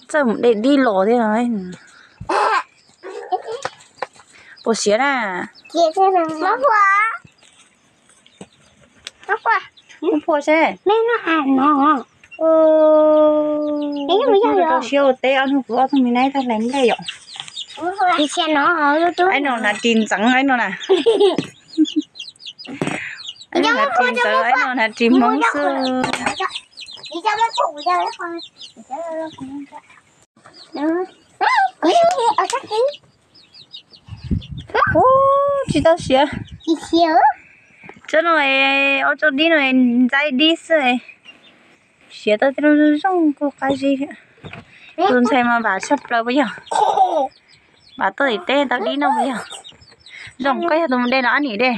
Txawj mus de dib los thiab no. Puas siav na? Muab phua seb. Rau siab ua teb ob hnub kuv ob tug me nab tag hlais nplej yom. Aib no hnav ris ntxeev aib no na. Aib no hnav ris ntxeev aib no hnav ris Hmoob xwb. Ub, tsis tau siav. Tsob no, ob tsob dib no ntxaib dib xwb. Siav tau tej zoo zoo kuj qab zib. Tus ntxhais mas vam tshaj plaws puas yog? Vam tuaj tim teb tau dib noj puas yog? Zoo koj yog tus mus de los ab nim de?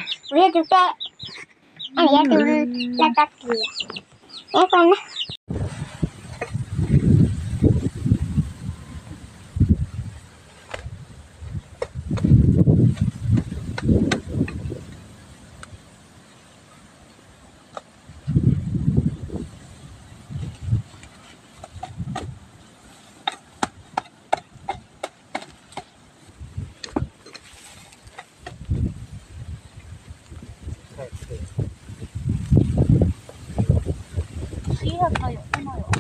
Sib hlo yom, no yom.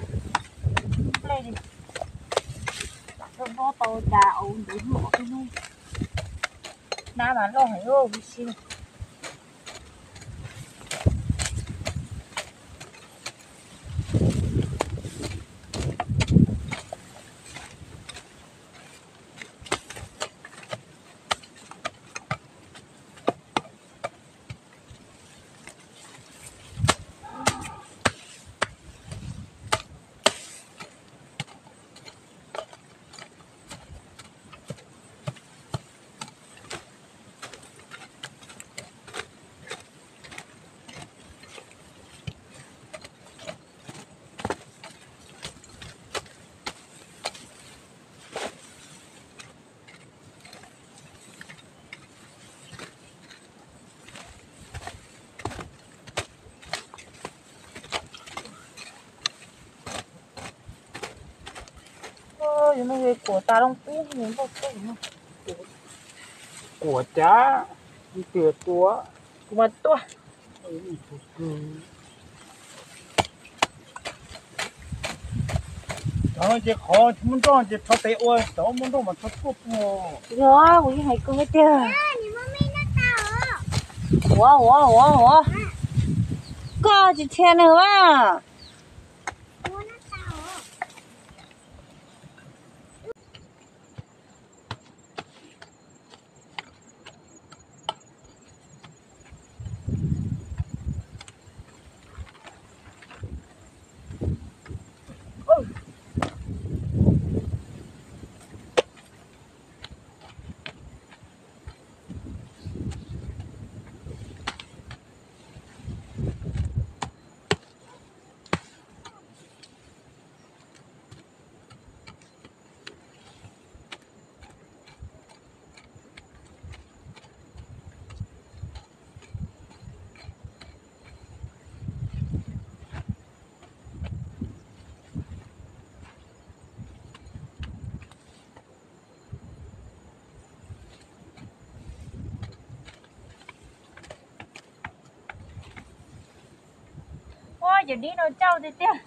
Nplej li. Lam tau noj tau cas au ntuv hnub ob peb hnub. Nab mas loj heev ua si. Kuam tas loo pub npauj teb. Kuam cas, tias tua, kuv mas tua. Cov no ces qhov muaj nroj ces rho tes ua, cov muaj nroj mas rho tuaj pua. Yog, kuv yeej hais koj tiag. Ua ua ua ua, koj tsis txia nws a. Ua yam dib no cauj tiag tiag.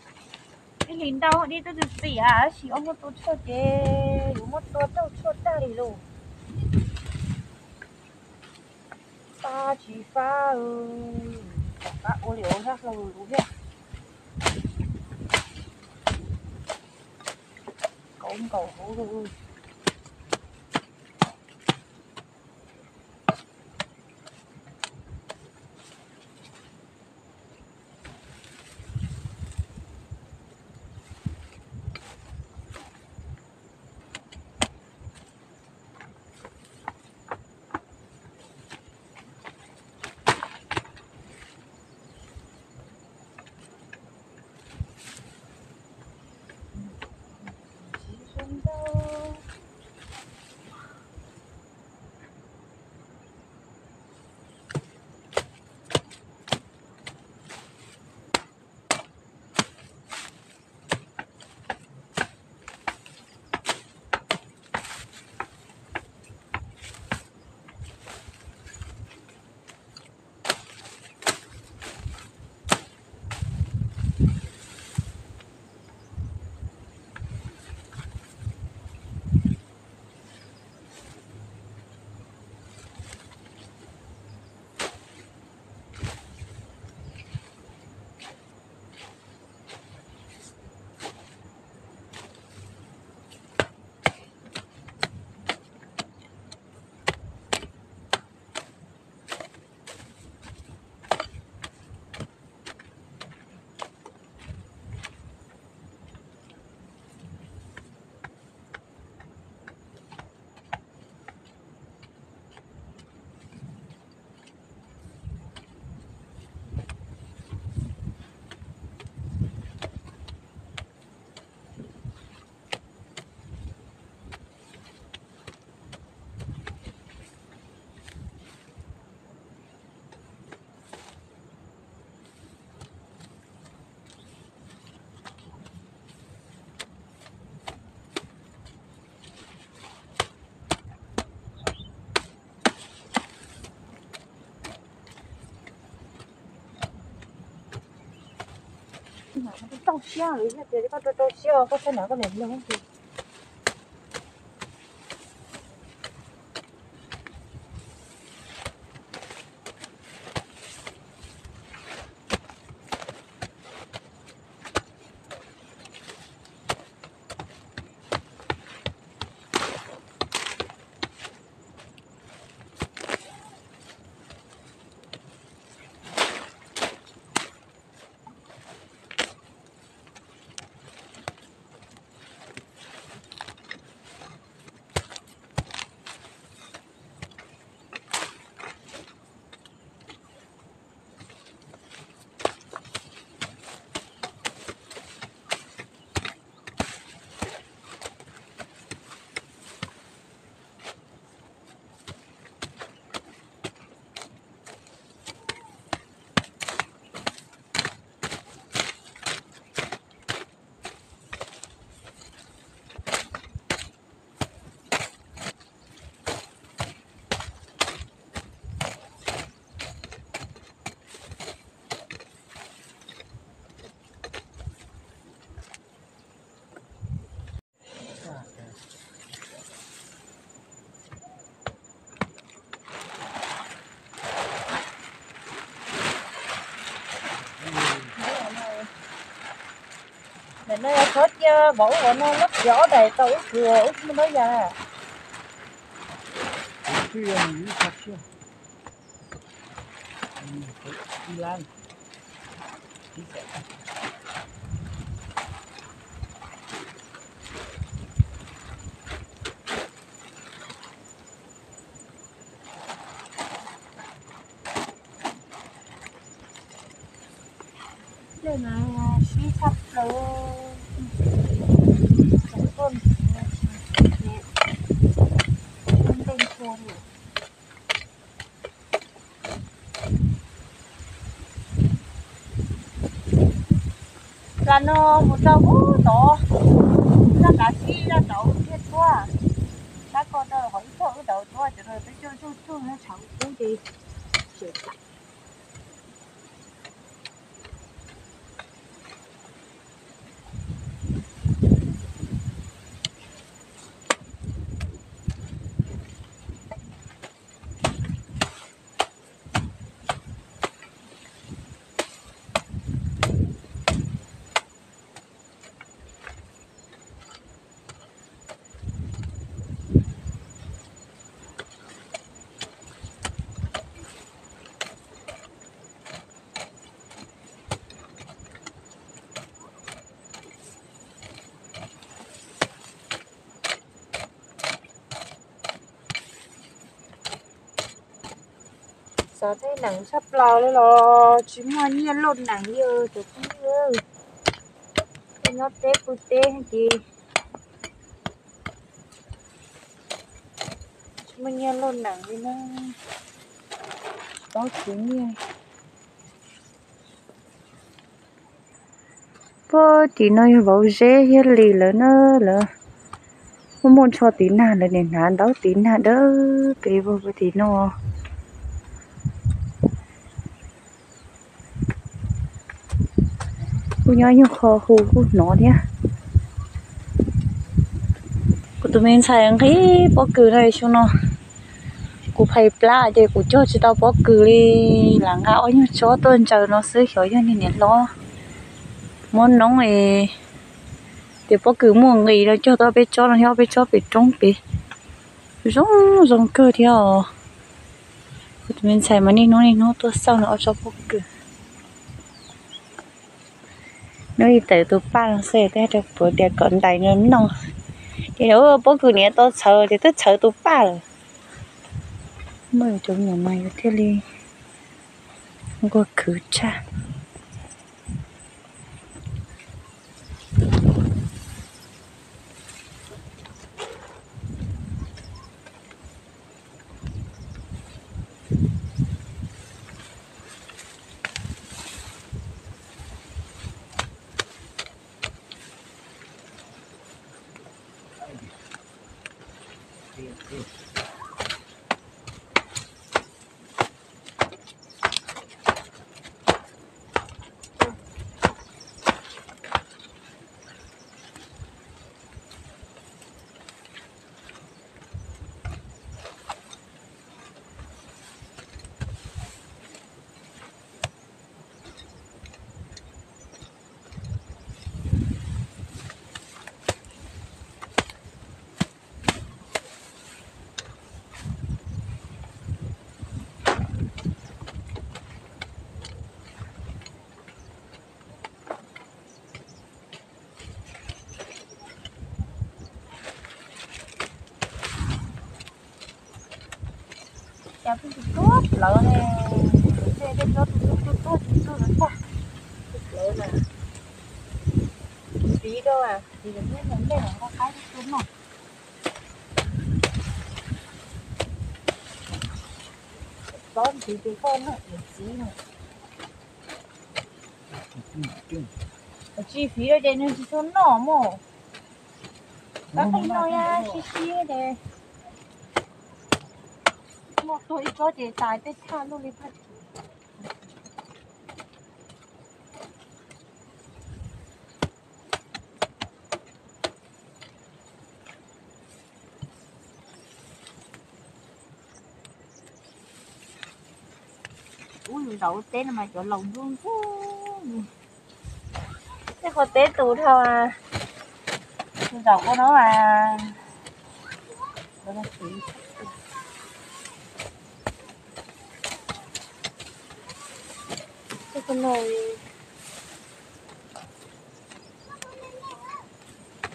Ib hlis ntau dib twb txi txias, tab sis ob muab tua tshuaj ces yuav muab tua raug tshuaj tag li lauj. Fab tsis fab, tom qab ua li ua zaj hlau lus thiab. Kauv nkaus hauv lauj. Zoo nkauj. Rau siab, yog tias koj rau rau siab koj txhob hnav koj niam mloog. Ntawm no yog txhob cia vauv ub vauv no lub txiav ob daim tau ub kwv ub tsis muaj ntaub yas. Tej no sib tshaj plaws, tseem tuaj ntxiv, ntxiv, ntxiv ntej ntxhua li. Plas no mus rau ub tod, zaj kav xib zaj tod thiaj tuaj. Sab ko rau qhov ib txog wb tau tuaj cov no peb coj zuj zus nyob tshav kub ces tseem Xav tej nees tshaj plaws li los tsis muaj nyiaj luj nees li cov phooj ywg. Tej nyob teb pw teb ces tsis muaj nyiaj luj nees li na, tsis paub khwv nyiaj. Puag tim no yog vauv Zeb thiab Lis lawv na, lawv muaj muaj tsho tiv nag, lawv nim hnav ntaub tiv nag dawb pes vog puag tim no. Kuj nyob nyuag qho hu kuj hnov thiab. Kuv tus me ntxhais nqhis pob kws no xyoo no, kuv phais plab ces kuv cog tsis tau pob kws li, lam nqa ob nyuag tsob tuaj ntsaws no xwb xyov yog niag niam hlob muab noob es tias pob kws muaj nqis no cog tau ob peb tsob no thiab ob peb tsob pem roob pem. Zoo zoo kawg thiab os. Kuv tus me ntxhais mas niaj hnub niaj hnub tuaj xauj nws ob tsob pob kws. Hnub ib tawm tus paj no xwb, twb hais rau puav tias kom ntais nws noj. Ces pob kws niam tau txhawv ces twb txhawv tus paj lawm. Muaj cov me nyuam mas yus thiaj li nquag khwv tshaj. Cas pheej tsis tuag plawv ne. Tej tej plaub tuag tuag tuag tuag tuag tuag tuag plawv na. Txiv rau, txiv rau neb noj nplej los nqa qaib tuaj noj. Txiv ces koj noj txiv no. Tsis fiv rau ces nws tsis tshua noj mog. Tab qhib no ya sib sib ces muaj tuag ib tsob ces tais tej thaj luaj li thaj. Ub, zaum ua teb no mas cov laus ntsuj ntsuj. Tej qhov teb tus dhau, zaum ua no mas.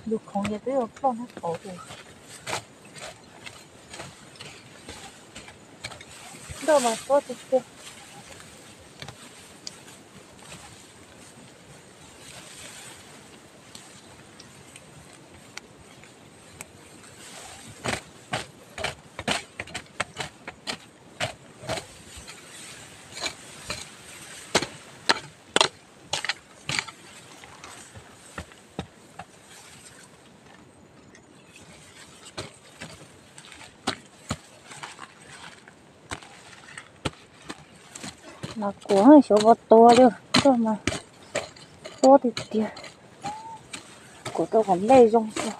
Lus khoov ces twb yuav ploj hnub qhov ces. Ntoj mas tuab tiag tiag. Mas kuv xyov puas tuag li, koj mas tuab tiag tiag. Kuv rau qhov nplej zoo xwb.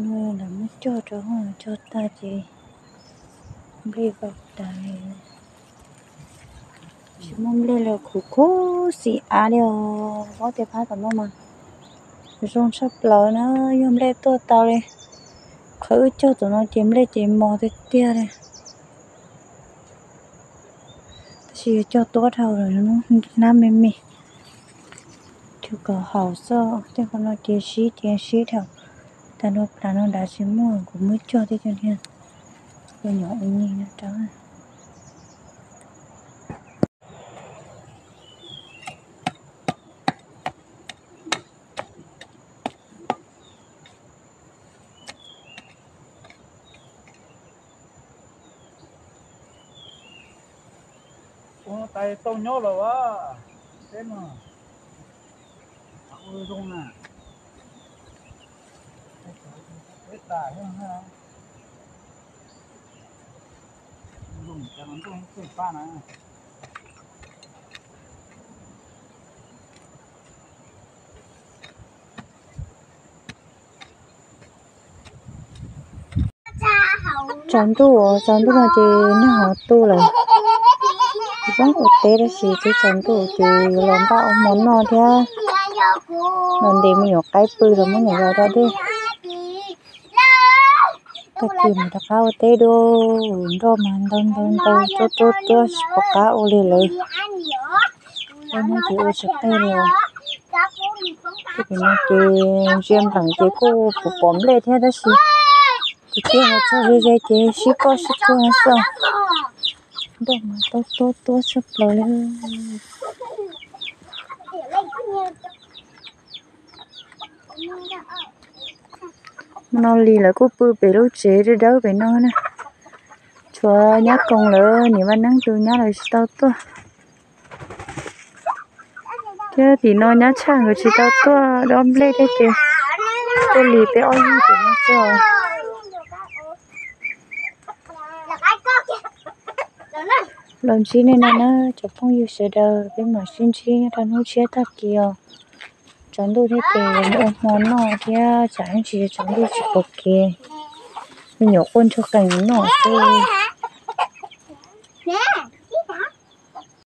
Lawv muab cog rau hauv cog tag ces nplej vau tas li. Tsis muaj nplej los khuv khuv xim av li os. Paub tias phab tom no mas Zoo tshaj plaws na, yog nplej tuaj tau li. Qhov wb cog tom no ces nplej ces mos tiag tiag li. Tab sis yog cog tuab dhau lawm, hnab me me. Cog kom haum xwb, tej qhov no ces sib ces sib dhau. Tag nrho plas no dav tsis muaj, kuv muab cog tej cov niag cov nyom ib nig no rau. Ua tais tau nyob los as, teb no ua zoo na. Peb tas thiab na. Zoo cas los ntuj pab na. Tsaus ntuj, tsaus ntuj no ces nag hov tu lawm. Kuv poob ua teb tab sis twb tsaus ntuj ces yuav los npaj ua hmo noj thiab. Los ntes me nyuam qaib pw los muab nyuam yaus da dej. Tag kis mus rov qab ua teb dua, nroj mas ntau ntau ntau, tuab tuab tuab tsis pom qab ua li lawm. Ua nyob ces ua tsis qij li. Tag kis no ces ntsia npleem ces kuj pom nplej thiab tab sis ces tiaj ho txog ze ze ces sib koj sib koj no xwb. Nroj mas tau tuab tuab tshaj plaws li. Hmo no Lis lawv kuj pw pem lub tsev dawb dawb pem no na. Tshuav nyab koos lawv niam Vaj Neeb tus nyab lawv tsis tau tuaj. Thiab tim no nyab tshaj nkawd tsis tau tuaj dob nplej thiab ces tuaj Lis peb ob yig pem no xwb. Los ntsib nej no na cov phooj ywg sawv daws, peb mam sib ntsib rau hnub tshiab tag kis os. Tsaus ntuj thiab ces mus ua hmo noj thiab tsam ib ntsis tsaus ntuj tsis pom kev. Me nyuam quaj ntsuag qees noj xwb.